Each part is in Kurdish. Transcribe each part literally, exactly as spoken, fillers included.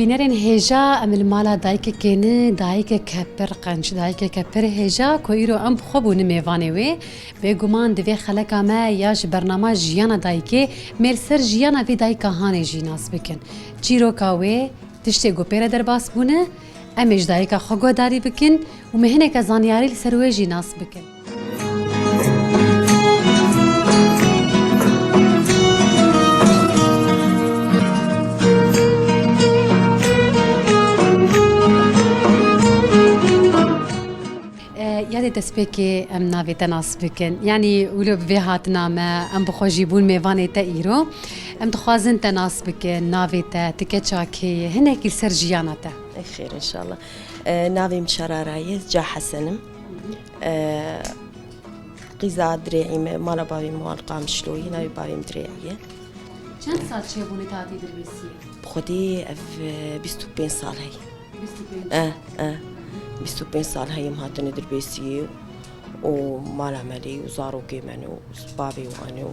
Nerên hêja em li mala dayikekê ne, dayikeke pir qenc, dayikeke pir hêja ku îro em bi xwe bûne mêvanê wê. Bêguman di vê xeleka me ya ji bernama Jiyana Dayikê me li ser jiyana vê dayika hanê jî nas bikin. Çîroka wê, tiştê ku pê re derbas bûne, em ê ji dayika xwe guhdarî bikin û me hineke zanyarî li ser wê jî nas bikin. E, yadê destpêkê em navê te nas bikin. Yanî wilo bi vê hatina me, em bi xwe jî bûn mêvanê te îro. Em dixwazin te nas bikin, navê te, ti keça kê ye, hinekî li ser jiyana te. Ey xêr, înşallah. E, navê min Şerara ye, ez ca Hesen im. E, qîza Dirê'î me, mala bavê min wan Qamişloyî, navê bavê min Dirê'î ye. Çend sal çêbûne te hatî Dirbêsiyê? Bi Xwedê ev, e, bîst û pênc sal heye. Bîst û pênc. E, e. Bîst û pênc sal heye em hatine Dirbêsiyê û mala me lê û zarokê me ne û bavê wan e û,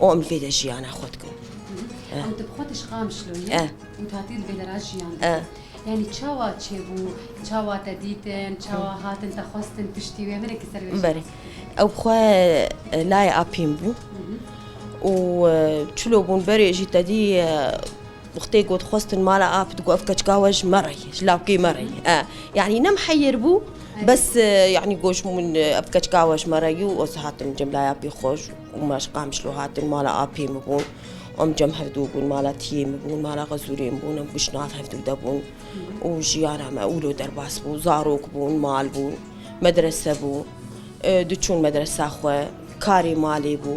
û em li vê de jiyana xwe dikin. Hı hı. E. Ew tu bi xwe tu ji Qamişloyê E. û tu hatî li vê dera jiyan E. dikî. Yanî çawa çêbû, çawa te dîtin, çawa Hı. hatin te xwestin piştî wê, hinekî ser wê Berê. jî nas bikin. Ew bi xwe, e, layê apê min bû. Hı hı. Û, e, çilo bûn berê jî te dî, e, wextê ku dixwestin mala ap, digot, "Ev keçika we ji me re ye, ji lawkê me re ye." E, yanî ne miheyir bû, Evet. bes, e, yanî got, "Min, e, ev keçika we ji me re ye." Û ez hatim cem laya pê xwe û me ji Qamişlo hatin, mala apê min bûn. Em cem hevdû bûn, mala tiyê min bûn, mala xezûrê min bûn, em giş nav hevdû de bûn. Û jiyana me wilo derbas bû, zarok bûn, mal bûn, medrese bû. E, diçûn medresa xwe, karê malê bû,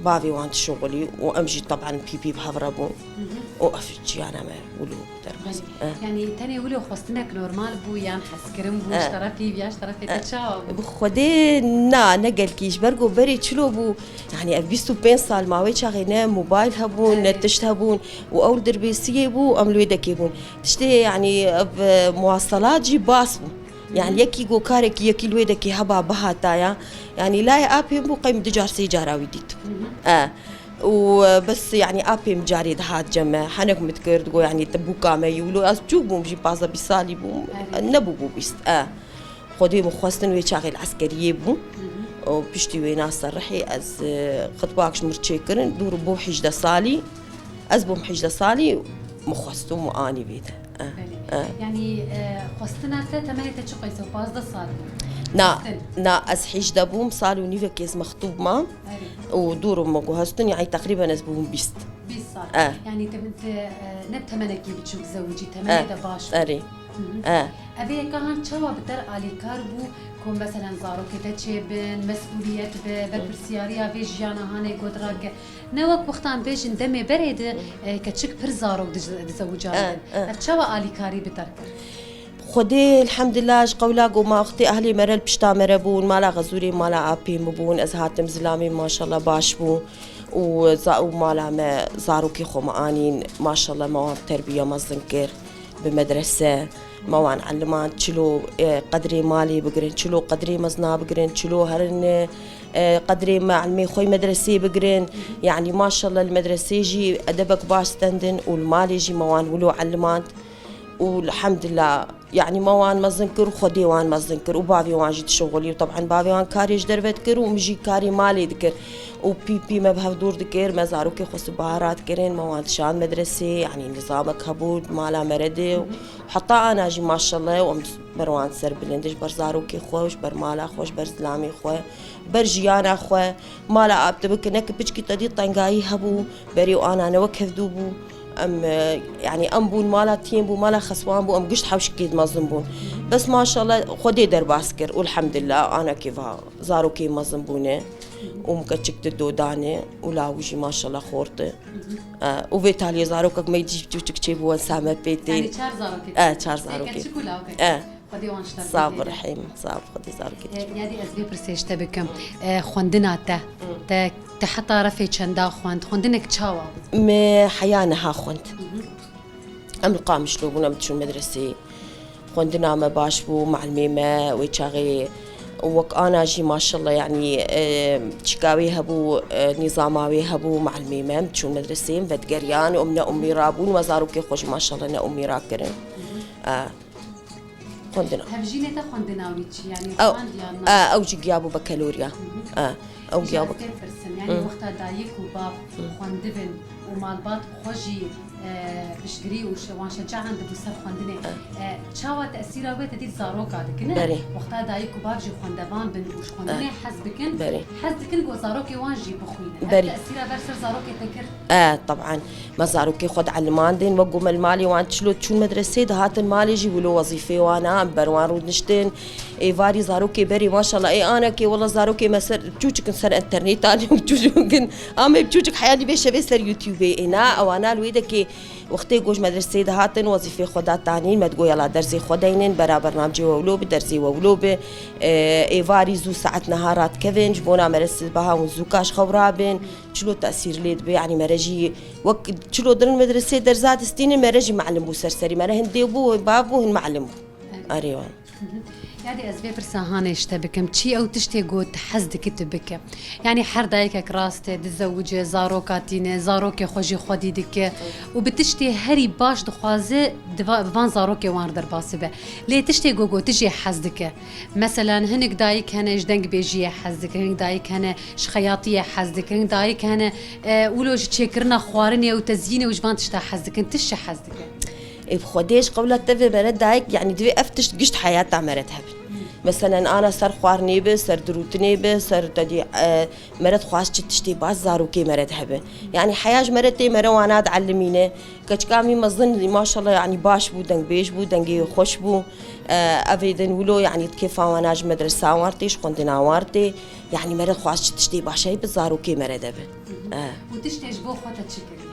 bavê wan dişuxulî û em jî teban pî pî bi hev re bûn. Hı hı. Û ev jiyana me wilo derbas. Belê. E. Yanî tenê wilo xwestinek normal bû yan hezkirin bû E. ji terefî, ya ji terefê te E. çawa bû? Bi Xwedê na, ne gelkî, ji ber ku berê çilo bû, yanî ev bîst û pênc sal ma wê çaxê ne mobayl hebûn, ne Evet. tişt hebûn û ew li Dirbêsiyê bû, em li wê dekê bûn. Tiştê, yanî ev, e, muwaselat jî bas bû. Yanî Hı hı. yekî got karekî, yekî li wê dekê heba bihataya. Yanî layê apê min bû qey min du car sê cara wî dît. Hı hı. E. Û, e, bes, yanî apê min carê dihat cem me, henek min dikir, digot, yanî te bûka me yî. Wilo ez çûk bûm jî, pazdeh bîst salî bûm. Evet. Nebûbû bîst. E. Xwedê min xwestin wê çaxê li eskeriyê bû. Hı hı. Û piştî wêna serrihê ez, e, xitbak ji min re çêkirin, dûr bû hîjdeh salî. Ez bûm hîjdeh salî, min xwest û min anî vê de. Eh, Belê. eh. Yanî, e, xwestina te, temenê te çi qeyse? Pazdeh sal bû? Na, Xwestin. na, ez hîjdeh bûm, sal û nîvekê ez mextûb mam. Erê. Û dûr min guhestin, yanî teqrîben ez bûm bîst. Bîst sal. Eh. Yanî te, te, e, ne temenekî biçûk zewicî, temenê Eh, te baş bû. erê. Hı hı. Eh. Evê yeka han çawa bi te re alîkar bû ku meselen zarokê te çêbin, mesûliyet be, berpirsiyariya vê jiyana hanê got rake? Ne wek wextan bêjin demê berê de, e, keçik pir zarok diz-, dizewicandin. E, e. Ev çawa alîkarî bi te re kir? Xwedê elhamdulillah ji qewla ku ma wextê ehlê me re li pişta me re bûn, mala xezûrê mala apê min bûn, ez hatim zilamê maşallah baş bû û za-, û mala me zarokê xwe me anîn, maşallah me wan terbiya mezin kir, bi medrese me wan elimand, çilo, e, qedrê malê bigirin, çilo qedrê mezina bigirin, çilo herin, e, e, qedrê me elimê xwe medresê bigirin. Yanî maşallah li medresê jî edebek baş stendin û li malê jî me wan wilo elimand. Û elhamdulillah, yanî me wan mezin kir û Xwedê wan mezin kir û bavê wan jî dişuxulî û teban bavê wan karê ji derve dikir û min jî karê malê dikir. Û pî pî me bi hev dûr dikir, me zarokê xwe sibaha radikirin, me wan dişand medresê, yanî nizamek hebû, mala me re de. Heta ana jî maşallah, em ber wan ser bilind, ji ber zarokê xwe, ji ber mala xwe, ji ber zilamê xwe, ber jiyana xwe. Mala ap te bike, neke piçkî te dî tengayî hebû, berê û ana ne wek hevdû bû. Em, e, yanî em bûn, mala tiyên bû, mala xeswan bû, em gişt hewşikê dimezin bûn. Bes maşallah Xwedê derbas kir û elhamdulillah anakê va zarokê mezin bûne û mikeçik di dodane û lawî jî maşallah xorte. E, û vê taliyê zarokek me dî çûçik çêbû, wesa me pê tê. Yanî çar zarokê E, çar Sê zarokê. keçik û lawkek. E. Xwedê wan ji te Sax bihêle. Rehîm, sax, Xwedê zarokê E, te. Yadî ez vê pirsê ji te bikim. E, xwendina te, Hı. te, te heta refê çenda xwend? Xwendinek çawa bû? Me heya niha xwend. Hı hı. Em li Qamişlo bûn, em diçûn medresê. Xwendina me baş bû, melimê me wê çaxê Wek ana jî maşallah, yanî, e, çika wê hebû, e, nîzama wê hebû, mealimê me, em diçûn medresê, em vedigeriyan û em ne umî rabûn, me zarokê xwe jî maşallah ne umî rakirin. E, xwendina. Hevjînê te xwendina wî çi? Yanî Ew, xwend yan e, na? Ew jî giyabû bekeloriya. E, ew Jî giyabû. Ez pê pirsim, yanî Hı. wexta dayik û bav Hı. xwendibin û malbat xwe jî, e, piştgirî û şe-, wan şecaen dibû ser xwendinê. E, çawa tesîra wê te dît zaroka dikine? Berê. Wexta dayik û bav jî xwendevan bin û ji xwendinê E. hez bikin, Berê. hez dikin ku zarokê wan jî bixwînin. Ev Berê. tesîra ber ser zarokê te kir? E, teban. Me zarokê xwe dielimandin, wek ku me li malê wan çilo çûn medresê, dihatin malê jî wilo wezîfê wan a, em ber wan rûdiniştin. Êvarî zarokê berê, maşallah, ê anekê, wela zarokê me ser, çûçik in ser enternêt anî û çûçik in, am ê çûçik heyanî bê şevê ser YouTubeê. Ê na, ewana li wê dekê wextê ku ji medresê dihatin, wezîfê xwe datanîn, me digo yala derzê xwe deynin, bera bernamcê we wilo bi, derzê we wilo bi. E, êvarî zû saet niha radikevin, ji bona mere sibeha hûn zû kaş xew rabin. Çilo tesîr lê dibe, yanî mere jî wek çilo dirin medresê derza distînin, mere jî mealim bû ser serî. Mere hin dê bû, hin bav bû, hin mealim bû. Erê wan. Hı hı. Yadî ez vê pirsa hanê ji te bikim. Çi ew tiştê ku tu hez dikî tu bike? Yanî her dayikek rast e, dizewice, zaroka tîne, zarokê xwe jî xwedî dike û bi tiştê herî baş dixwaze di va-, bi van zarokê wan re derbas bibe. Lê tiştê ku, ku tu jê hez dike. Meselen, hinek dayik hene ji dengbêjiyê hez dikin, hinek dayik hene ji xeyatiyê hez dikin, hinek dayik hene, e, wilo ji çêkirina xwarinê û tezyînê û ji van tişta hez dikin. Tu ji çi hez dike? Ê, bi Xwedê ji qewla te ve mere dayik, yanî divê ev tişt gişt heyata mere de hebin. Meselen, ana ser xwarinê be, ser dirûtinê be, ser tedî, e, mere dixwaz çi tiştê baş zarokê mere de hebe. Yanî heya ji mere tê, mere wana dielimîne. Keçika min mezin, maşallah, yanî baş bû, dengbêj bû, dengê wî xweş bû. E, evê din wilo, yanî di kêfa wana ji medresa wan tê, ji xwendina wan tê. Yanî mere dixwaz çi tiştê baş heye bi zarokê mere de be. E. Û tiştê ji bo xwe te çi kiriye?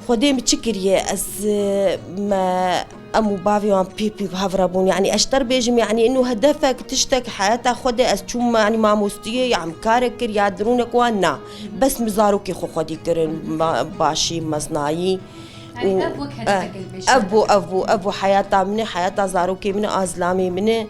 Xwedê min çi kiriye? Ez, e, me, em û bavê wan pê pê hev re bûn. Yanî ez ji te re bêjim, yanî ino hedefek, tiştek heyata xwe de ez çûm, yanî mamostiyê, ya min karek kir, ya dirûnek wan na. Bes min zarokê xwe xwedî kirin, ma-, başî, meznayî. Yanî Û, ev wek e, hedefek e, ev bû, ev bû, ev bû heyata min e, heyata zarokê min e, a zilamê min e.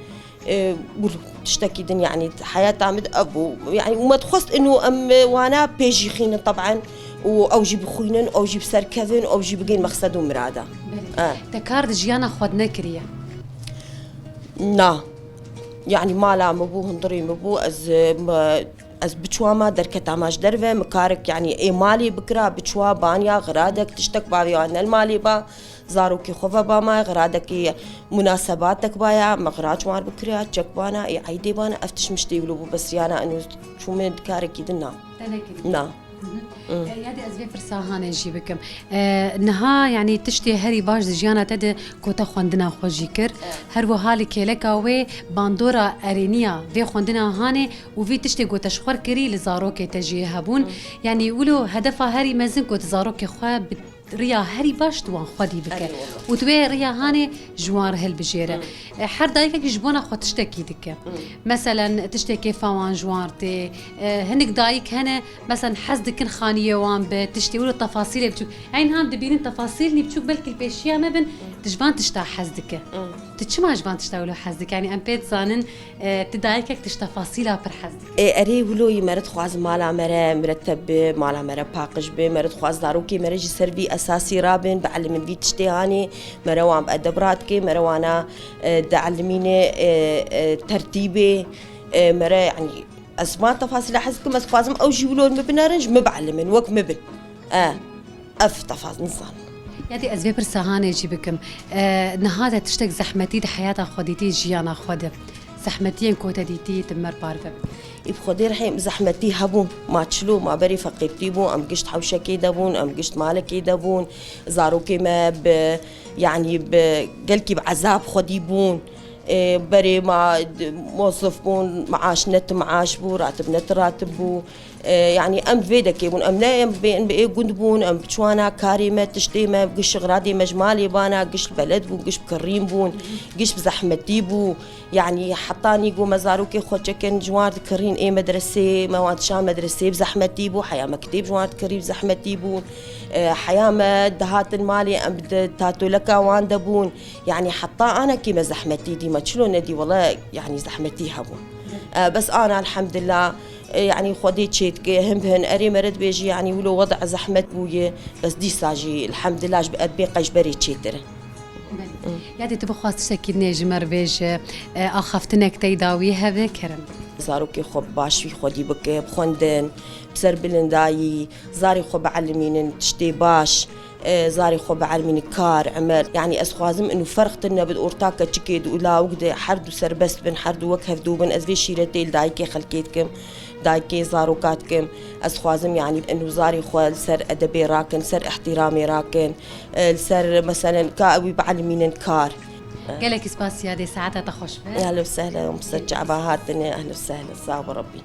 E, û tiştekî din, yanî heyata min ev bû. Yanî û me dixwest ino em wana pê jî xînin teban û ew jî bixwînin, ew jî bi ser kevin, ew jî bigên mexsed û mirada. Belê. E. Te kar di jiyana xwe de nekiriye? Na. Yanî mala min bû, hundirê min bû, ez, e, me, ez biçûma derketama ji derve, min karek, yanî ê malê bikira, biçûa banya, xiradek, tiştek bavê wan ne li malê ba. Zarokê xwe ve bama, xiradekî munasebatek baya, me xirac wan bikiriya, çek bana, ê eydê bana, ev tişt miştê wilo bû, bes yana eno çûme di karekî din na. Te nekirî? Na. Hı hı. Hı. E, yadê ez vê pirsa hanê jî bikim. E, niha, yanî tiştê herî baş di jiyana te de ku te xwendina xwe jî kir. Evet. Her wiha li kêleka wê bandora erêniya vê xwendina hanê û vî tiştê ku te ji xwe kirî li zarokê te jî hebûn. Hı. Yanî wilo hedefa herî mezin ku tu zarokê xwe bi riya herî baş tu wan xwedî bike. Erê wele. Û tu wê riya hanê ji wan re hilbijêre. Hı. E, her dayikekî ji bona xwe tiştekî dike. Hı. Meselen, tiştê kêfa wan ji wan re tê. E, hinek dayik hene, meselen, hez dikin xaniyê wan bi tiştê wilo tefasîlê biçûk. Eyn han dibînin tefasîlnî biçûk belkî li pêşiya me bin, Hı. tu ji van tişta hez dike. Hı. Tu çima ji van tişta wilo hez dike? Yanî em pê dizanin, E, tu dayikek tişta fasîla pir hez dike. Ê, erê, wilo yî mere dixwazim mala mere mireteb be, mala mere paqij be, mere dixwaz zarokê mere jî ser vî esasî rabin, bielimin vî tiştê hanê, mere wan bi edeb radike, mere wana, e, dielimîne, e, e, tertîbê, e, mere, yanî, ez van tefasîla hez dikim, ez dixwazim ew jî wilo li min binerin, ji min bielimin, wek min bin. E, ev tefas nizanim. Yadî ez vê pirsa hanê jî bikim. E, niha te tiştek zehmetî di heyata xwe dîtî, jiyana xwe de? Zehmetiyên ku te dîtî, tu mer parve bike. Î bi Xwedê rehê min zehmetî hebûn. Ma çilo, ma berê feqîrtî bû, em gişt hewşekê de bûn, em gişt malekê de bûn. Zarokê me bi, yanî bi gelkî bi ezab xwedî bûn. E, berê ma d-, mozif bûn, maaş ne ti maaş bû, ratib ne ti ratib bû. E, yanî em vê dekê bûn, em ne em bê, em bi ê gund bûn, em biçûna karê me, tiştê me, giş xiradê me ji malê bana, giş li beled bûn, giş bi kirîn bûn, giş bi zehmetî bû. Yanî heta nî ku me zarokê xwe çekin ji wan re dikirîn ê medresê, me wan dişan medresê bi zehmetî bû, heya me kitêb ji wan re dikirî bi zehmetî bûn. E, heya me dihatin malê em bi de-, tatoleka wan de bûn. Yanî heta anekê me zehmetî dî, me çilo nedî, wele yanî zehmetî hebûn. E, bes ana elhamdillah, e, yanî Xwedê çêdike, hin bi hin erê mere dibêjî, yanî wilo weda zehmet bûye, bes dîsa jî elhamdillah ji bi erbê qey ji berê çêtir e. Belê. Ya dê tu bixwaz tiştekî dinê ji me re bêje, e, axaftinek tey dawî hebe, kerem. Zarokê xwe bi başî xwedî bike, bi xwendin, bi serbilindayî, zarê xwe bielimînin, tiştê baş, e, zarê xwe bielimînin, kar, emel. Yanî ez xwazim inu ferq tune bi orta keçikê di û lawik de, her du serbest bin, her du wek hevdû bin. Ez vê şîretê li dayikê xelkê dikim, dayikê zaroka dikim. Ez xwazim yanî inu zarê xwe li ser edebê rakin, li ser ihtiramê rakin, e, li ser meselen ka ew ê bielimînin kar. Gelekî spas ya dê, saeta te xweş be. Ehlen we sehlen, ser çava hatine, ehlen we sehlen, sağ ol Rabbî.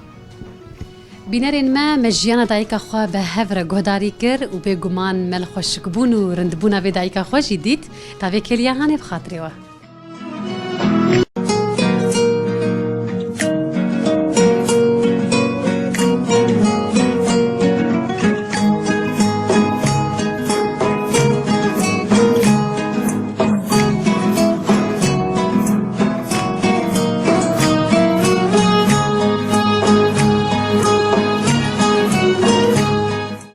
Bînerên me, me jiyana dayika xwe bi hev re guhdarî kir û bêguman me li xweşikbûn û rindbûna vê dayika xwe jî dît. Ta vê kêliya hanê bi xatirê we.